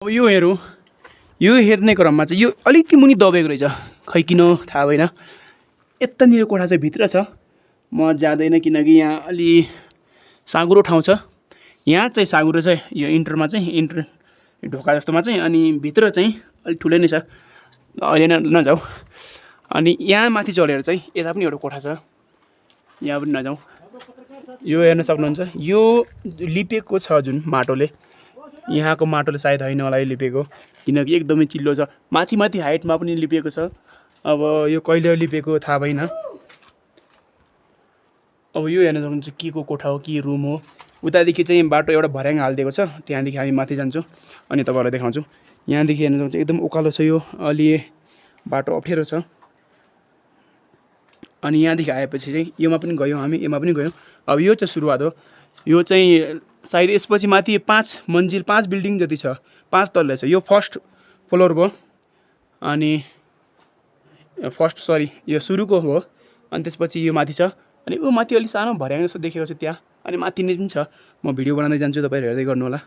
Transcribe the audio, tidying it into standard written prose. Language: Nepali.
अब यो हेरौँ, यो हेर्ने क्रममा चाहिँ यो अलिकति मुनि दबेको रहेछ, खै किन थाहा भएन। यतानिर कोठा चाहिँ भित्र छ, म जाँदैन किनकि यहाँ अलि साँघुरो ठाउँ छ। यहाँ चाहिँ साँघुरो छ, यो इन्टरमा चाहिँ इन्टर ढोका जस्तोमा चाहिँ, अनि भित्र चाहिँ अलिक ठुलै नै छ, अहिले नजाउँ। अनि यहाँ माथि चढेर चाहिँ यता पनि एउटा कोठा छ, यहाँ पनि नजाउँ। यो हेर्न सक्नुहुन्छ, यो लिपेको छ जुन माटोले, यहाँको माटोले सायद होइन होला यो लिपेको, किनकि एकदमै चिल्लो छ। माथि माथि हाइटमा पनि लिपेको छ, अब यो कहिले लिपेको थाहा भएन। अब यो हेर्न सक्नुहुन्छ के को कोठा हो, के रुम हो। उतादेखि चाहिँ बाटो एउटा भर्याङ हालिदिएको छ, त्यहाँदेखि हामी माथि जान्छौँ अनि तपाईँहरूलाई देखाउँछु। यहाँदेखि हेर्न सक्नुहुन्छ एकदम उकालो छ, यो अलि बाटो अप्ठ्यारो छ। अनि यहाँदेखि आएपछि चाहिँ योमा पनि गयौँ हामी, योमा पनि गयौँ। अब यो चाहिँ सुरुवात हो, यो चाहिँ सायद यसपछि माथि 5 मन्जिल 5 बिल्डिङ जति छ, 5 तल्ले छ। यो फर्स्ट फ्लोर भयो, अनि यो सुरुको हो। अनि त्यसपछि यो माथि छ, अनि ऊ माथि अलिक सानो भर्याङ जस्तो देखेको छ त्यहाँ, अनि माथि नै पनि छ। म भिडियो बनाउँदै जान्छु, तपाईँहरू हेर्दै गर्नु होला।